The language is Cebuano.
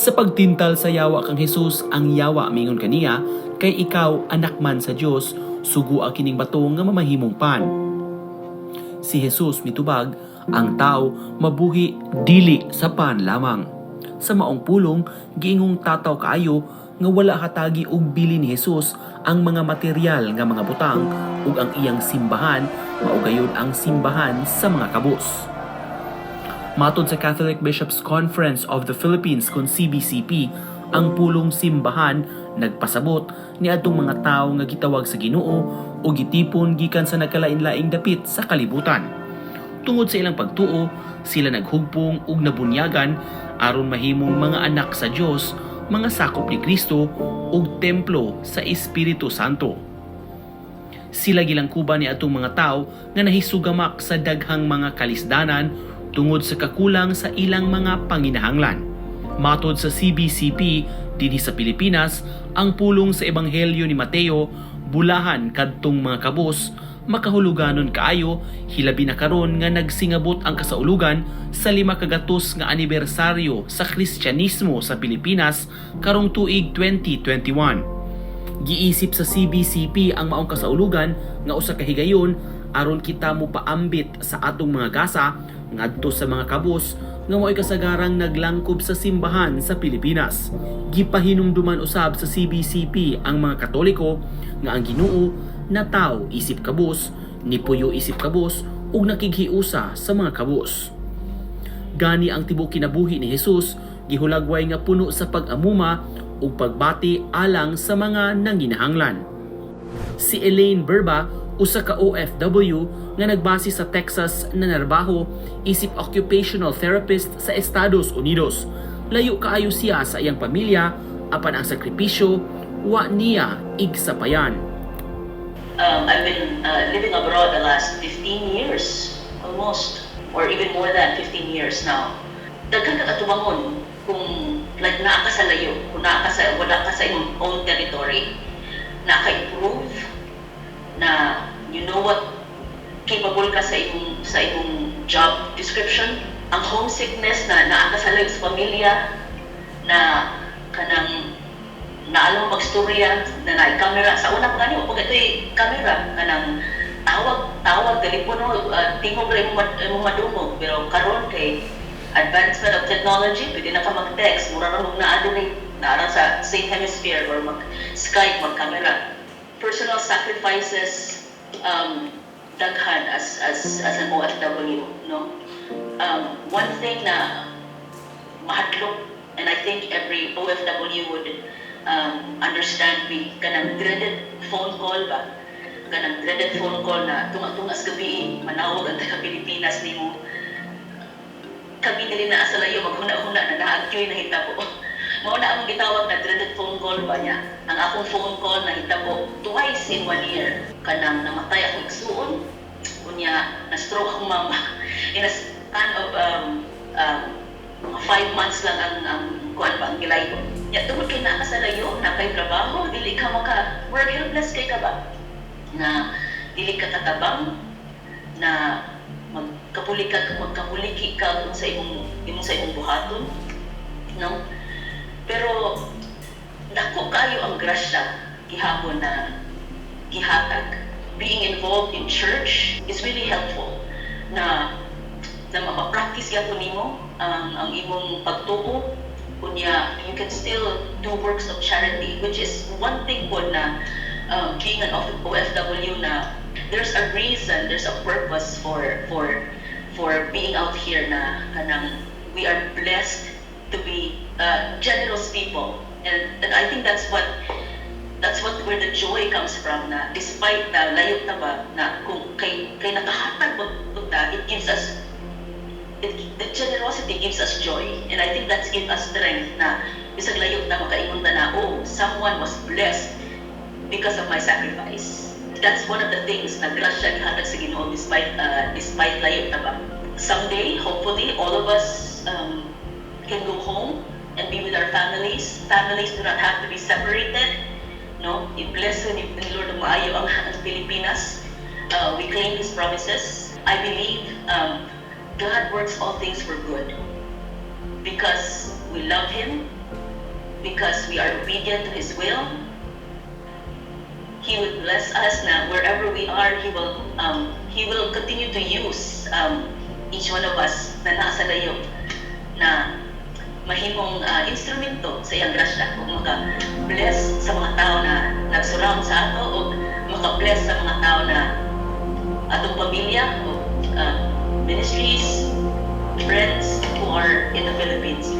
Sa pagtintal sa yawa kang Jesus, ang yawa mingon kaniya, "Kay ikaw anak man sa Dios, sugua kining bato nga mamahimong pan." Si Jesus mitubag, "Ang tao mabuhi dili sa pan lamang." Sa maong pulong, giingong tataw kaayo nga wala hatagi og bili ni Jesus ang mga material nga mga butang ug ang iyang simbahan mao gayud ang simbahan sa mga kabus. Matod sa Catholic Bishops Conference of the Philippines kon CBCP, ang pulong simbahan nagpasabot ni adtong mga tawo nga gitawag sa Ginoo o gitipon gikan sa nagkalain-laing dapit sa kalibutan. Tungod sa ilang pagtuo, sila naghugpong ug nabunyagan aron mahimong mga anak sa Dios, mga sakop ni Kristo ug templo sa Espiritu Santo. Sila gilangkuban ni atong mga tao nga nahisugamak sa daghang mga kalisdanan tungod sa kakulang sa ilang mga panginahanglan. Matod sa CBCP, dinhi sa Pilipinas, ang pulong sa Ebanghelyo ni Mateo, "Bulahan kadtong mga kabos," makahuluganon kaayo hilabi na karon nga nagsingabot ang kasaulugan sa 500 nga anibersaryo sa Kristyanismo sa Pilipinas karong tuig 2021. Giisip sa CBCP ang maong kasaulugan nga usa ka higayon aron kita mopaambit sa atong mga gasa ngadto sa mga kabus nga mao'y kasagarang naglangkob sa simbahan sa Pilipinas. Gipahinumduman usab sa CBCP ang mga Katoliko nga ang Ginoo nataw isip kabus, nipuyo isip kabus ug nakighiusa sa mga kabus. Gani ang tibuok kinabuhi ni Jesus gihulagway nga puno sa pag-amuma ug pagbati alang sa mga nanginahanglan. Si Elaine Berba, usa ka OFW nga nagbase sa Texas na narbaho isip occupational therapist sa Estados Unidos. Layo kaayo siya sa iyang pamilya, apan ang sakripisyo wa niya igsapayan. I've been living abroad the last 15 years, almost, or even more than 15 years now. Daghan ka katubangon kung like naa ka sa layo, kung naa ka sa, wala ka sa imong own territory, naa ka improve, na you know what capable ka sa imong job description. Ang homesickness na naa ka sa layo sa pamilya, na kanang naalam mo magstorya na naay camera. Sa una pa gani pag ito'y camera, kanang tawag tawag telepono, tingog ra imong madungog, pero karon kay advancement of technology, pwede na ka mag-text, mura ra mong naa diri, naa ra sa same hemisphere, or mag Skype, mag camera. Personal sacrifices, daghan as an OFW, no? One thing na mahadlok, and I think every OFW would understand me, kanang dreaded phone call ba, kanang dreaded phone call na tunga-tunga sa gabi manawag ang taga Pilipinas nimo. Kami diri na sa layo maghuna-huna na naa gyoy nahitabo. Mao na ang gitawag na dreaded phone call ba niya. Ang akong phone call nahitabo twice in one year, kanang namatay akong igsuon, unya na stroke akong mama in a span of mga 5 months lang ang kuan ba, ang gilayo. Ya, tungod kay naa ka sa layo, naa kay trabaho, dili ka maka work, helpless kay ka ba? Na dili ka katabang, na magkapuli ka, magkapuliki ka kung sa imong buhaton, no? Pero dako kayo ang grasya gihapon na gihatag. Being involved in church is really helpful na ma-practice gyapon nimo ang imong pagtuo. Unya you can still do works of charity, which is one thing po na being an OFW, na there's a reason, there's a purpose for being out here, na kanang we are blessed to be generous people, and I think that's what where the joy comes from, na despite na layo na ba, na kung kay nakahatag ba ta, it gives us it, the generosity gives us joy, and I think that's give us strength na bisag layo na, makaingon ta na, "Oh, someone was blessed because of my sacrifice." That's one of the things na grasya gihatag sa Ginoo despite layo ta ba. Someday, hopefully, all of us can go home and be with our families. Families do not have to be separated, no? I-bless ni Lord ang maayo ang Pilipinas. We claim His promises. I believe God works all things for good because we love Him. because we are obedient to His will. He would bless us na wherever we are, He will continue to use each one of us na nasa layo na mahimong instrumento sa iyang grasya ug maka-bless sa mga tao na nag-surround sa ato o maka-bless sa mga tao na atong pamilya o ministries, friends who are in the Philippines.